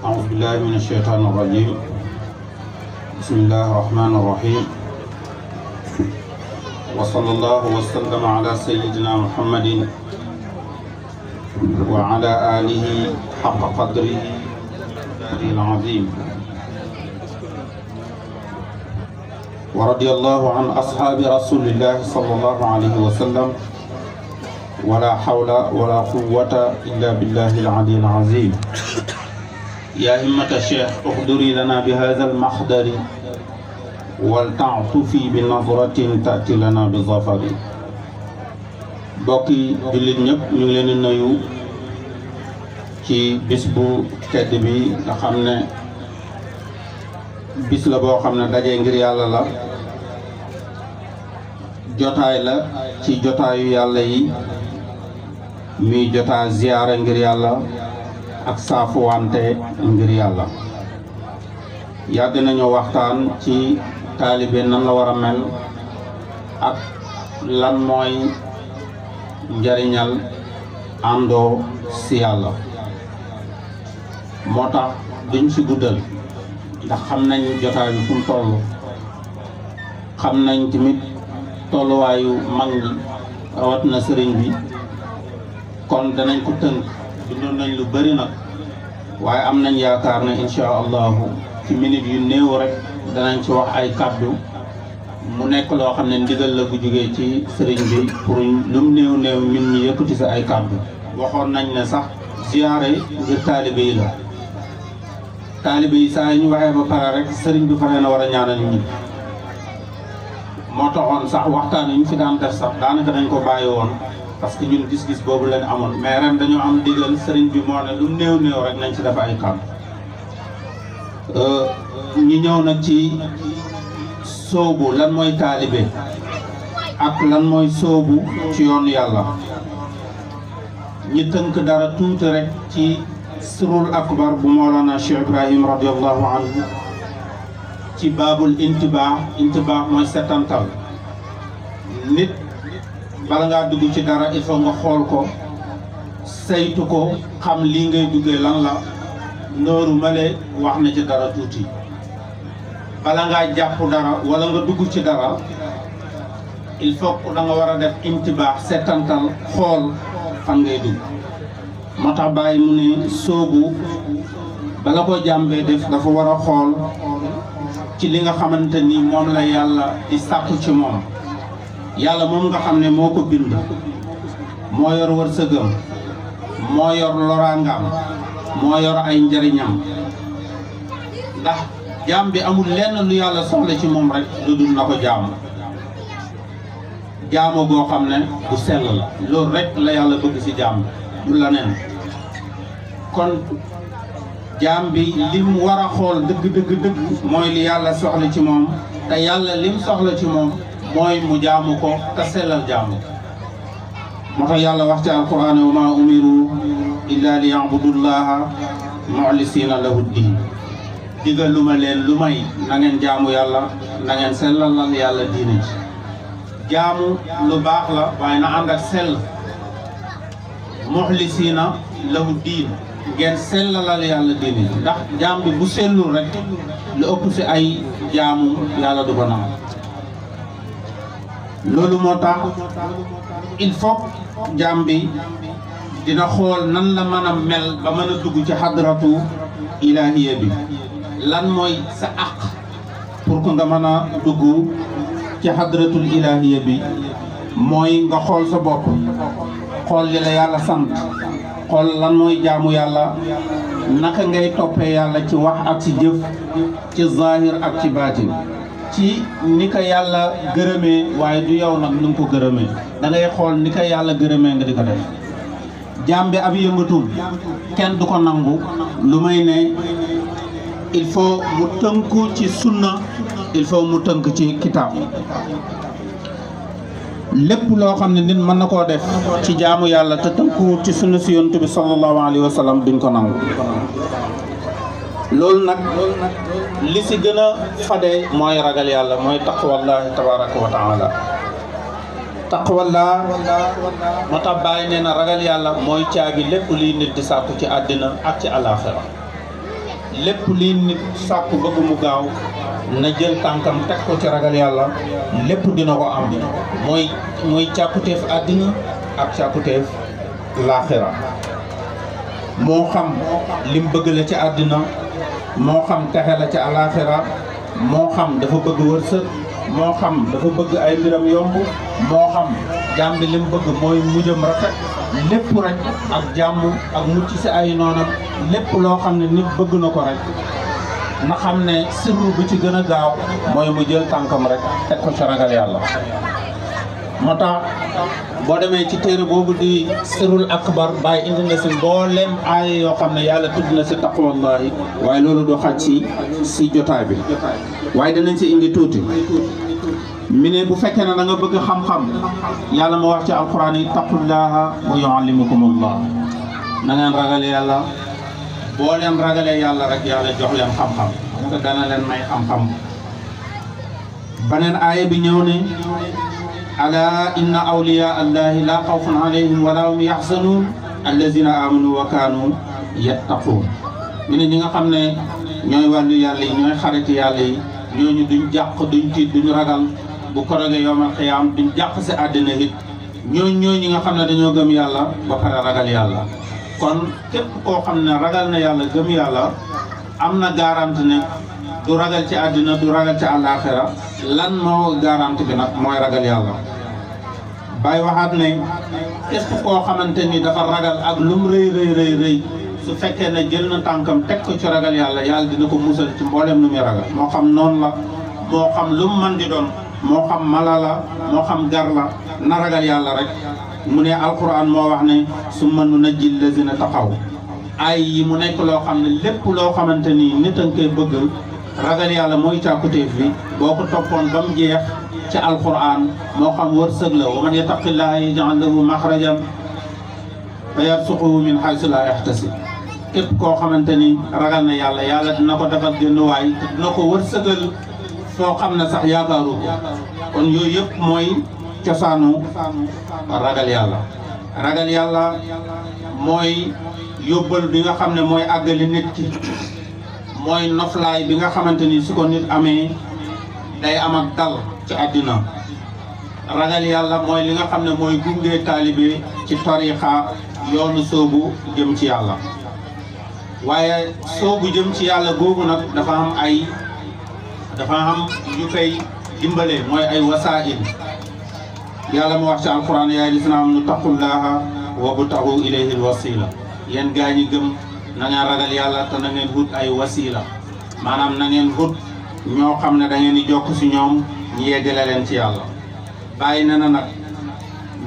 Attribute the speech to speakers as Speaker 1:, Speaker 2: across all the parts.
Speaker 1: أعوذ بالله من الشيطان الرجيم. بسم الله الرحمن الرحيم. وصلى الله وسلم على سيدنا محمد وعلى آله حق قدره العظيم. ورضي الله عن أصحاب رسول الله صلى الله عليه وسلم. ولا حول ولا قوة إلا بالله العلي العظيم. يا همة الشيخ احضري لنا بهذا المحضر ولتعطفي بنظرة تأتي لنا بالظفر. bokki jullit ñëpp ñu ngi leen di nuyu ci bis bu tedd bi nga xam ne bis la boo xam ne daje ngir yàlla la, jotaay la ci jotaayu yàlla yi, muy jotaay ziyaara ngir yàlla ak saafuwante ngir yàlla. yàgg nañu waxtaan ci taalibe nan la war a mel ak lan mooy njariñal àndoo si yàlla. moo tax duñ si guddal ndax xam nañ jotaay bi fu mu toll, xam nañ tamit tolluwaayu mag ñi rawat na sëriñ bi, kon danañ ko tënk. dundoon nañ lu bëri nag, waaye am nañ yaakaar ne insha allahu ci minute yu néew rek danañ ci wax ay kàddu mu nekk loo xam ne ndigal la bu jógee ci sëriñ bi pour lum néew néew ñun ñi yëkkati sa ay kàddu. waxoon nañ ne sax ziyaare ngir taalibe yi la. taalibe yi saa yi ñu waxee ba pare rek sëriñ bi fa leen a war a ñaanal ñi. moo taxoon sax waxtaan yi ñu fi daan def sax daanaka dañ ko bàyyi woon parce que ñun gis-gis boobu leen amoon, mais ren dañoo am digal sëriñ bi moo ne lu néew néew rek nañ ci def ay kàddu. ñi ñëw nag ci soobu lan mooy taalibe ak lan mooy soobu ci yoonu yàlla. ñi tënk dara tuuti rek ci sirul akbar bu Mawlana Cheikh Ibrahim radiallahu anhu ci baabul intibaax mooy setantal. nit bala ngaa dugg ci dara il faut nga xool ko, saytu ko, xam lii ngay duggee lan la. nooru male wax na ci dara tuuti. bala ngaa jàpp dara wala nga dugg ci dara il faut que da nga war a def intibaax, setantal, xool fan ngay dugg. moo tax bàyyi mu ne soobu bala ko jàmbee def dafa war a xool ci li nga xamante ni moom la yàlla di sàkku ci moom. yàlla moom nga xam ne moo ko bind, moo yor wërsëgam, moo yor loraangam, moo yor ay njariñam. ndax jaam bi amul lenn lu yàlla soxla ci moom rek lu dul na ko jaamu. jaamu goo xam ne bu sell la, loolu rek la yàlla bëgg ci jaam bi, du la neen. kon jaam bi lim war a xool dëgg mooy li yàlla soxla ci moom, te yàlla lim soxla ci moom mooy mu jaamu ko te sellal jaamu. moo tax yàlla wax ci alquran wa ma umiru illa li ya'budullaha muxlisina lahu ddin. digaluma leen lu may na ngeen jaamu yàlla, na ngeen sellalal yàlla diine ji. jaamu lu baax la waaye na ànd ak sell. muxlisina lahu ddin, ngeen sellalal yàlla diine ji. ndax jaam bi bu sellul rek lu ëpp si ay jaamu yàlla du ko nangu. loolu moo tax il faut jaam bi dina xool nan la mën a mel ba mën a dugg ci xadratu ilahiya bi. lan mooy sa àq pour que nga mën a dugg ci xadratul ilahiya bi? mooy nga xool sa bopp, xool li la yàlla sant, xool lan mooy jaamu yàlla, naka ngay toppee yàlla ci wax ak ci jëf, ci zahir ak ci baatin, ci ni ko yàlla gërëmee, waaye du yow nag ni nga ko gërëmee. da ngay xool ni ko yàlla gërëmee nga di ko def. jaam bi ab yëngatul kenn du ko nangu lu may ne il faut mu tënku ci sunna, il faut mu tënk ci kitaab. lépp loo xam ne nit mën na koo def ci jaamu yàlla te tënkuwut ci sunna si yonent bi sallallahu alayhi wa sallam duñ ko nangu. loolu nag li si gën a fade mooy ragal yàlla, mooy taqwallahi tabaraka wa taala. taqwallah moo tax bàyyi nee na ragal yàlla mooy caabi lépp liy nit di sàkku ci àddina ak ci àllaaxira. lépp lii nit sàkku bëgg mu gaaw na jël tànkam teg ko ci ragal yàlla lépp dina ko am mooy càkkutéef àddina ak càkkutéef laaxira moo xam lim bëgg la ci àddina moo xam texe la ci alaaxira moo xam dafa bëgg wërsëg moo xam dafa bëgg ay mbiram yomb moo xam jaam bi lim bëgg mooy mujjam rafet lépp rek ak jàmm ak mucc ci ay noonam lépp loo xam ne nit bëgg na ko rek na xam ne sirru bi ci gën a gaaw mooy mu jël tànkam rek teg ko ci ragal yàlla. moo tax boo demee ci téere boobu di sirrul akbar bàyyi indi na si mboolem aaya yoo xam ne yàlla tudd na si taqwallahi waaye loolu du xaj si jotaay bi waaye danañ si indi tuuti. mi ne bu fekkee ne da nga bëgg xam-xam yàlla ma wax ci alquran yi taqullaha wa yuallimukumullah na ngeen ragal yàlla boo leen ragalee yàlla rek yàlla jox leen xam-xam te dana leen may xam-xam. beneen aaya bi ñëw ne ala inna awliya allahi la xawfun alayhim wala hum yaxzanuun allazina amanu wa kaanu yattaquun. mi ne ñi nga xam ne ñooy wàllu yàlla yi ñooy xariti yàlla yi ñooñu duñ jàq duñ tiit duñ ragal bu ko rogee yowmal xiyaam duñ jàq si àddina it ñooñu ñi nga xam ne dañoo gëm yàlla ba pare ragal yàlla. kon képp koo xam ne ragal na yàlla gëm yàlla am na garanti ne du ragal ci àddina du ragal ci àllaaxira lan moo garanti bi nag mooy ragal yàlla. Baay waxaat ne képp koo xamante ni dafa ragal ak lum rëy rëy su fekkee ne jël na tànkam teg ko ci ragal yàlla yàlla dina ko musal ci mboolem lu muy ragal moo xam noonu la moo xam lu mu mën di doon moo xam mala la moo xam gar la na ragal yàlla rek. mu ne alquran moo wax ne summa nunajji lazina taqaw ay yi mu nekk loo xam ne lépp loo xamante ni nit a nga koy bëgg ragal yàlla mooy càkkutéef bi boo ko toppoon ba mu jeex ci alquran moo xam wërsëg la wa man yattaqillaha yaj'al lahu maxrajan wa yarzuqhu min haysu la yahtasib képp koo xamante ni ragal na yàlla yàlla dina ko defal génn waay dina ko wërsëgal foo xam ne sax yaakaaru ko kon yooyu yëpp mooy cosaanu ragal yàlla. ragal yàlla mooy yóbbal bi nga xam ne mooy àggali nit ki mooy noflaay bi nga xamante ni su ko nit amee day am ak dal ci àddina. ragal yàlla mooy li nga xam ne mooy gunge taalibe ci tariixa yoonu soobu jëm ci yàlla waaye soobu jëm ci yàlla googu nag dafa am yu koy dimbale mooy ay wasaa'il. yàlla mu wax ci alquran yaa ayyuhallazina aamanu taqullaha wabtagu ilayhi alwasila yéen gaa ñi gëm na ngeen ragal yàlla te na ngeen wut ay wasila maanaam na ngeen wut ñoo xam ne da ngeen di jokk si ñoom ñi yeggale leen ci yàlla. bàyyi na nag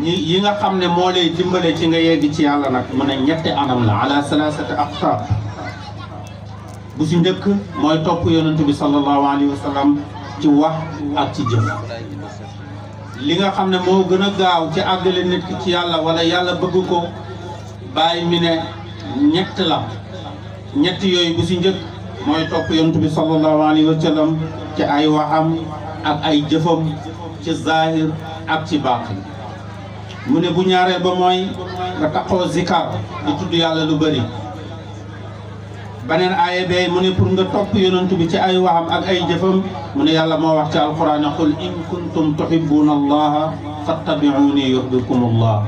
Speaker 1: yi nga xam ne moo lay dimbale ci nga yegg ci yàlla nag mu ne ñetti anam la ala salasati aqtab. bu si njëkk mooy topp yonent bi sallallahu alayhi wa sallam ci wax ak ci jëf. li nga xam ne moo gën a gaaw ci àggale nit ki ci yàlla wala yàlla bëgg ko bàyyi mi ne ñett la ñett yooyu bu si njëkk mooy topp yonent bi sallallahu alayhi wa sallam ci ay waxam ak ay jëfam ci zahir ak ci baatin. mu ne bu ñaareel ba mooy nga taxoo zikar di tudd yàlla lu bëri. beneen aaya bee mu ne pour nga topp yonent bi ci ay waxam ak ay jëfam mu ne yàlla moo wax ci alquran qul in kuntum tuhibbuna allaha fattabi'uni yuhibbukum allah.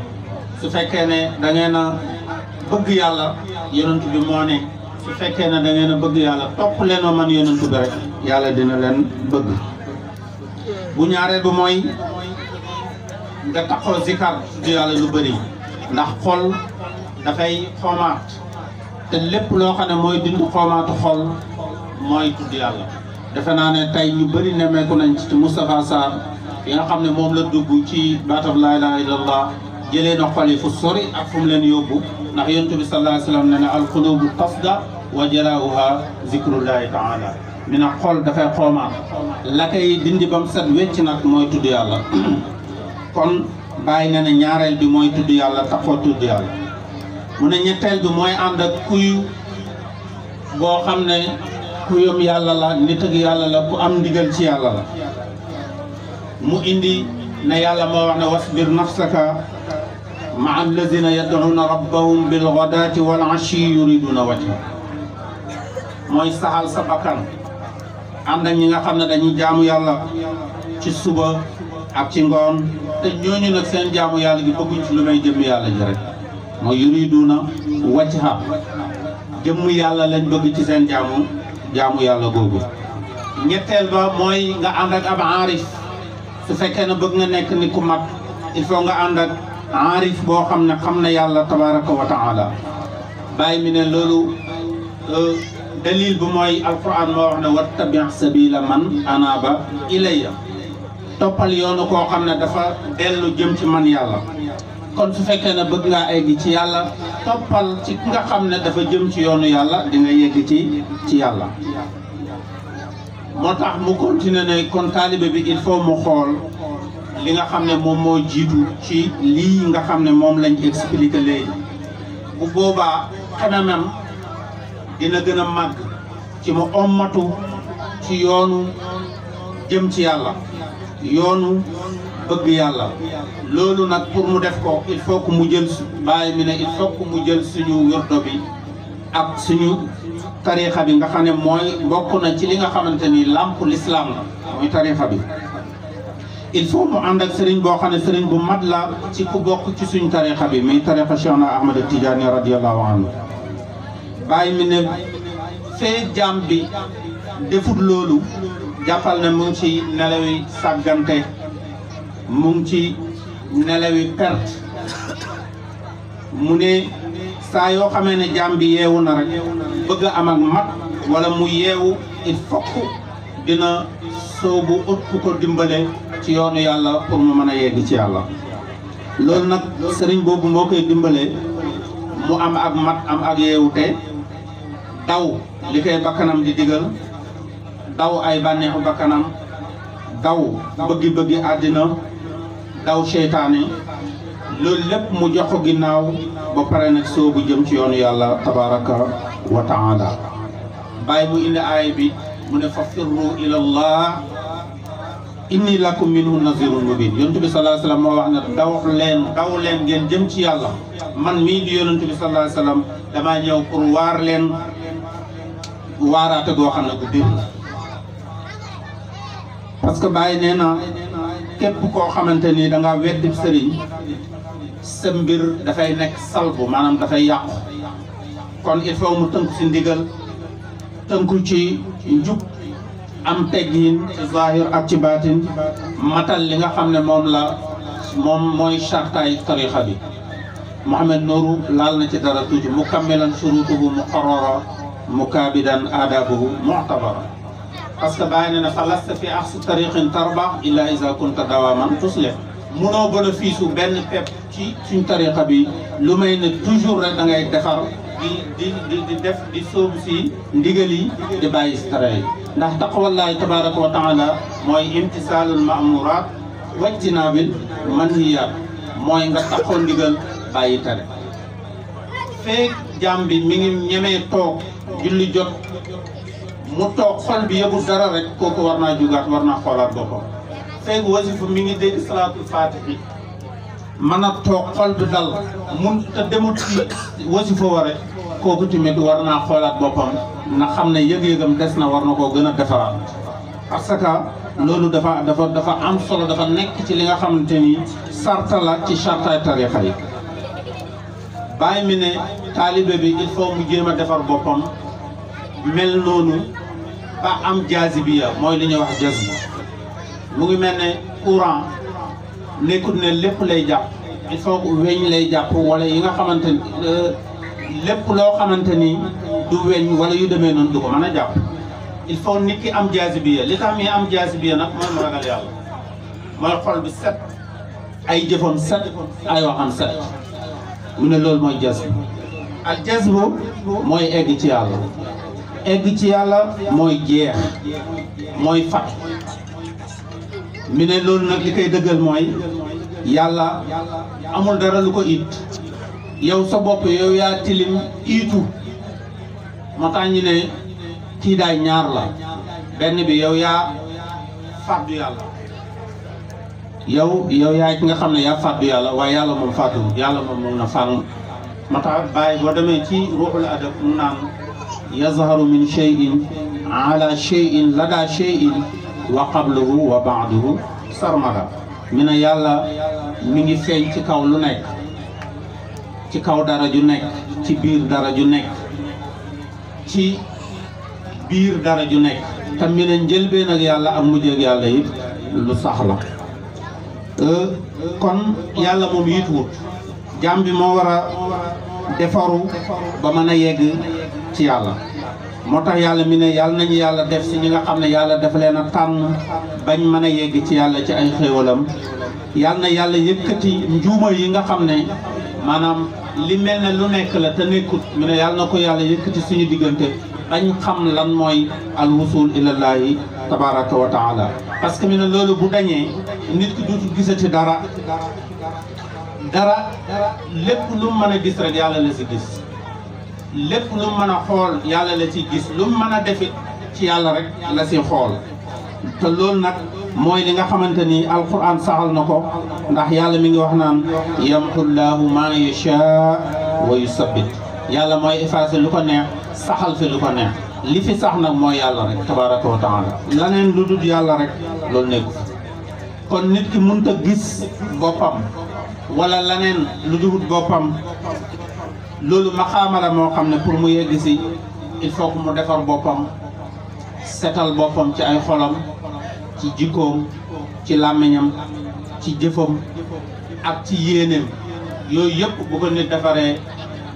Speaker 1: su fekkee ne da ngeen a bëgg yàlla yonent bi moo ne su fekkee ne da ngeen a bëgg yàlla topp leen ma man yonent bi rek yàlla dina leen bëgg. bu ñaareel bi mooy nga taxoo zikar tudd yàlla lu bëri ndax xol dafay xomaat te lépp loo xam ne mooy dindi xoomaatu xol mooy tudd yàlla. defe naa ne tey ñu bëri nemmeeku nañ ci Moustapha Sarr yi nga xam ne moom la dugg ci baatab laa ilaaha illallah jëlee na xol yi fu sori ak fu mu leen yóbbu ndax yonent bi sallallahu alayhi wa sallam ne ne alqulubu tafda wa jalaa'uha zikrullahi taala mi na xol dafay xoomaat la koy dindi ba mu set wecc nag mooy tudd yàlla. kon bàyyi na ne ñaareel bi mooy tudd yàlla taxoo tudd yàlla. mu ne ñetteel bi mooy ànd ak kuyu boo xam ne kuyum yàlla la nit ak yàlla la ku am ndigal ci yàlla la. mu indi ne yàlla moo wax ne wasbir nafsaka maa allazina yad'una rabbahum bil ghadati wal ashi yuriduna wajha mooy saxal sa bakkan ànd ak ñi nga xam ne dañuy jaamu yàlla ci suba ak ci ngoon te ñooñu nag seen jaamu yàlla gi bëgguñ ci lu may jëmm yàlla ji rek mooy yuriduna wajha jëmm yàlla lañ bëgg ci seen jaamu yàlla googu. ñetteel ba mooy nga ànd ak ab aarif su fekkee ne bëgg nga nekk ni ku mat il faut nga ànd ak aarif boo xam ne xam na yàlla tabaraka wa taala bàyyi mi ne loolu dalil bu mooy alquran moo wax ne wattabi sabila man anaba ilayya toppal yoonu koo xam ne dafa dellu jëm ci man yàlla. kon su fekkee ne bëgg ngaa egg ci yàlla toppal ci ki nga xam ne dafa jëm ci yoonu yàlla di nga yegg ci yàlla. moo tax mu continuer ne kon taalibe bi il faut mu xool li nga xam ne moom moo jiitu ci lii nga xam ne moom lañ expliqué léegi bu boobaa xememem dina gën a màgg ci mu ommatu ci yoonu jëm ci yàlla yoonu bëgg yàlla. loolu nag pour mu def ko il faut que mu jël bàyyi mi ne il faut que mu jël suñu wirdo bi ak suñu tariixa bi nga xam ne mooy bokk na ci li nga xamante ni làmp l'islam la mooy tariixa bi. il faut mu ànd ak sëriñ boo xam ne sëriñ bu mat la ci ku bokk ci suñu tariixa bi muy tariixa Cheikhna Ahmad Tidiane radiyallahu anhu bàyyi mi ne fee jaam bi defut loolu jàppal ne mu ngi ci nelawi sàggante mu ngi ci nelawi perte. mu ne saa yoo xamee ne jaam bi yeewu na rek bëgg a am ak mat wala mu yeewu il faut dina soobu ut ku ko dimbale ci yoonu yàlla pour mu mën a yegg ci yàlla. loolu nag sëriñ boobu moo koy dimbale mu am ak mat am ak yeewute daw li koy bakkanam di digal daw ay bànneexu bakkanam daw bëggi-bëggi àddina daw seytaane loolu lépp mu jox ko ginnaaw ba pare nag soobu jëm ci yoonu yàlla tabaraka wa taala. bàyyi mu indi aay bi mu ne fa firru ila allah inni lakum minhu nazirun mubin. yonent bi sallallahu alayhi wasallam moo wax ne daw leen ngeen jëm ci yàlla man mii di yonent bi sallallahu alayhi wasallam damaa ñëw pour waar leen waaraate goo xam ne gu dir la. parce que bàyyi nee na képp koo xamante ni da ngaa weddi sëriñ sa mbir dafay nekk salbu maanaam dafay yàqu. kon il faut mu tënku ci ndigal tënku ci njub am teggin ci zahir ak ci baatin matal li nga xam ne moom mooy chartaay tarixa bi. Mouhamed Nourou laal na ci dara tuuti mukammilan shurutuhu muqarrara mukaabidan aadabuhu mu'tabara. parce que bàyyi na ne fa lasta fi axsi tariqin tarbax illa iza kunta dawaman tuslih. munoo bénéfice benn pepp ci suñ tariqa bi lu may ne toujours rek da ngay defar di def di sóobu si ndigal yi di bàyyi si tere yi. ndax taqwallahi tabaraka wa taala mooy imtisaalul ma'muuraat wajtinaabil manhiyaat mooy nga taxoo ndigal bàyyi tere. feek jaam bi mi ngi ñemee toog julli jot mu toog xol bi yëgul dara rek kooku war naa jugaat war naa xoolaat boppam. feeg wasifa mi ngi dégg salaatul faatihi mën a toog xol bi dal mun te demut ci wasifa wa rek kooku tamit war naa xoolaat boppam na xam ne yëg-yëgam des na war na koo gën a defaraat. parce que loolu dafa am solo dafa nekk ci li nga xamante ni sarta la ci sartaay tarixa yi. bàyyi mi ne taalibe bi il faut mu jéem a defar boppam mel noonu ba am jaasibiya mooy li ñuy wax jazb. mu ngi mel ne courant nekkul ne lépp lay jàpp il faut que weñ lay jàpp wala yi nga xamante ni lépp loo xamante ni du weñ wala yu demee noonu du ko mën a jàpp. il faut nit ki am jaasibiya li tax mi am jaasibiya nag mooy mu ragal yàlla mooy xol bi set ay jëfam set ay waxam set. mu ne loolu mooy jazb. al jazb mooy egg ci yàlla. egg ci yàlla mooy jeex mooy fat. mi ne loolu nag li koy dëggal mooy yàlla amul dara lu ko it yow sa bopp yow yaa tilim iitu moo tax ñu ne kii daay ñaar la benn bi yow yaa fàddu yàlla yow yaa ki nga xam ne yaa fàddu yàlla waaye yàlla moom fàddu yàlla moom na fànn moo tax bàyyi boo demee ci ruuxul adab mu naan yazharu min shay'in ala shay'in lada shay'in wa qabluhu wa ba'duhu sarmada mi ne yàlla mi ngi feeñ ci kaw lu nekk, ci kaw dara ju nekk, ci biir dara ju nekk, ci biir dara ju nekk te mi ne njëlbeen ak yàlla ak mujj ak yàlla it lu sax la. kon yàlla moom yituwut, jaam bi moo war a defaru ba mën a yegg ci yàlla. moo tax yàlla mi ne yàlla nañu yàlla def si ñi nga xam ne yàlla dafa leen a tànn bañ mën a yegg ci yàlla ci ay xéewalam. yàlla na yàlla yëkkati njuuma yi nga xam ne maanaam li mel ne lu nekk la te nekkut, mi ne yàlla na ko yàlla yëkkati suñu diggante dañ xam lan mooy al wusul ilallaahi tabaraka wa taala. parce que mi ne loolu bu dañee nit ki duutu gisati dara lépp lu mu mën a gis rek yàlla la si gis, lépp lu mu mën a xool yàlla la ci gis, lu mu mën a defit ci yàlla rek la si xool. te loolu nag mooy li nga xamante ni alquran saxal na ko, ndax yàlla mi ngi wax naan yamhullaahu maa yashaa wa yusabbit. yàlla mooy effacé lu ko neex, saxal fi lu ko neex. li fi sax nag mooy yàlla rek tabaraka wa taala, laneen lu dul yàlla rek loolu nekku fi. kon nit ki mënta gis boppam wala laneen lu dul boppam, loolu maxaama la moo xam ne pour mu yegg si il faut que mu defar boppam, setal boppam ci ay xolam, ci jikkoom, ci làmmiñam, ci jëfam ak ci yéeneem. yooyu yëpp bu ko nit defaree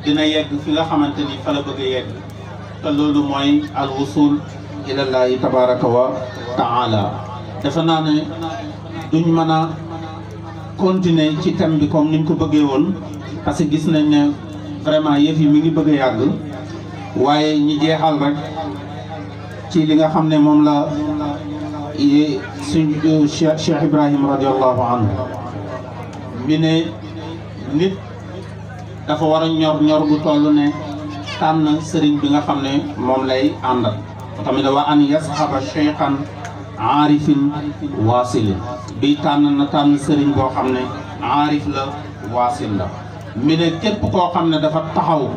Speaker 1: dina yegg fi nga xamante ni fa la bëgg a yegg. te loolu mooy al wusul ilallaahi tabaraka wa taala. defe naa ne duñ mën a continuer ci thème bi comme niñ ko bëggee woon, parce que gis nañ ne vraiment yëf yi mi ngi bëgg a yàgg. waaye ñi jeexal rek ci li nga xam ne moom la suñ Cheikh Ibrahim radiallahu anhu mi ne nit dafa war a ñor bu toll ne tànn sëriñ bi nga xam ne moom lay àndal. tamit wa an yasxaba cheikhan aarifin waasilin, bi tànn sëriñ boo xam ne aarif la waasil la. mi ne képp koo xam ne dafa taxaw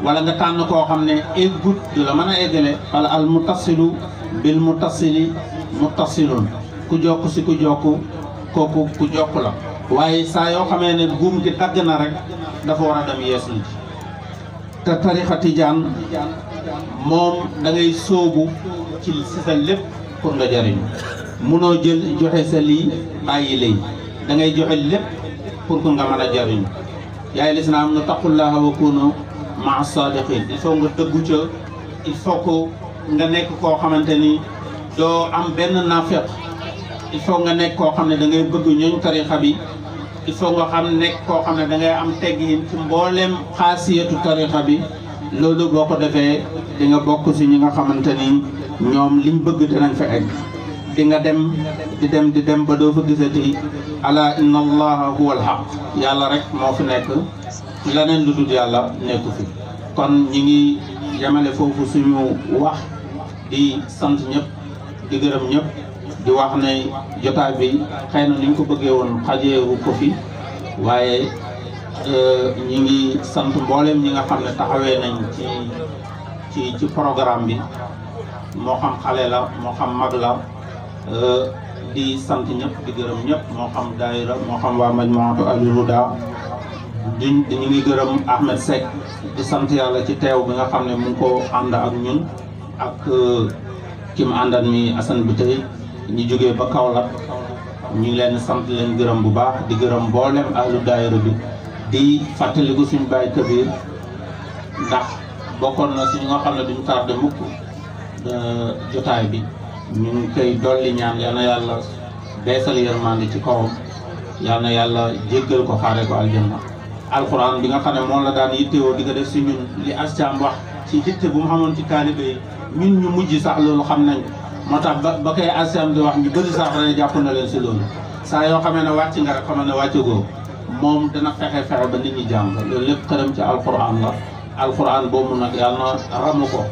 Speaker 1: wala nga tànn koo xam ne eggut du la mën a eggale. wala al mutasilu bil mutasili mutasilun, ku jokk si ku jokk kooku ku jokk la. waaye saa yoo xamee ne buum gi dagg na rek dafa war a dem yees li te tarixa tijaan moom da ngay sóobu ci si sa lépp pour nga jariñu. munoo jël joxe sa lii bàyyi lay, da ngay joxe lépp pour que nga mën a jariñu. yaay lislaam nu taqullaha wa kunu maa sadiqin. il faut nga dëggu ca, il faut que nga nekk koo xamante ni doo am benn naafeq. il faut nga nekk koo xam ne da ngay bëgg ñooñ tarixa bi. il faut nga xam nekk koo xam ne da ngay am teggin ci mbooleem xaasiyatu tarixa bi. loolu boo ko defee di nga bokk si ñi nga xamante ni ñoom liñ bëgg dinañ fa egg. di nga dem di dem ba doo fa gisati ala inna allaha huwa alhaq, yàlla rek moo fi nekk, leneen lu dul yàlla nekku fi. kon ñi ngi yemale foofu suñu wax, di sant ñëpp, di gërëm ñëpp, di wax ne jotaay bi xëy na ni ñu ko bëggee woon xajeewu ko fi, waaye ñi ngi sant mboolem ñi nga xam ne taxawee nañ ci programme bi, moo xam xale la moo xam mag la. di sant ñëpp, di gërëm ñëpp, moo xam daayira moo xam waa majmuatu al-huda. ñu ngi gërëm Ahmed Seck, di sant yàlla ci teew bi nga xam ne mu ngi ko ànd ak ñun ak ki mu àndan mi Assane bi tey ñu jógee ba Kaolack. ñu ngi leen sant leen gërëm bu baax, di gërëm mboolem ahlu daayira bi. di fàttaliku suñu baay Kabir, ndax bokkoon na si ñu nga xam ne duñu tardé mukk jotaay bi. ñu ngi koy dolli ñaan yal na yàlla beesal yërmande ci kawam, yal na yàlla jéggal ko xaare ko aljanna. alxuraan bi nga xam ne moom la daan yittewoo di ko def si ñun, li Ascaam wax ci yitte bu mu xamoon ci taalibe yi, ñun ñu mujj sax loolu xam nañ. moo tax ba koy Ascaam di wax ñu bëri sax rek jàpp na leen si loolu. saa yoo xamee ne wàcc nga rek xamal ne wàccagoo, moom dana fexe ba nit ñi jàng. loolu lépp xëram ci alxuraan la. alxuraan boobu nag yàlla na ramu ko.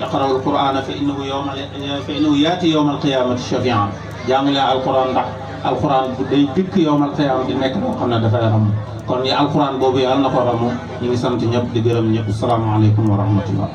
Speaker 1: iqra'ul qur'aana fa innahu yaati yawmal qiyaamati shafii'an. jàng leen alxuraan ndax alxuraan bu day dikk yawmal qiyaama di nekk loo xam ne dafay ramu. kon yi alxuraan boobu yàlla na ko ramu. ñu ngi sant ñëpp di gërëm ñëpp. asalaamaaleykum wa rahmatullah.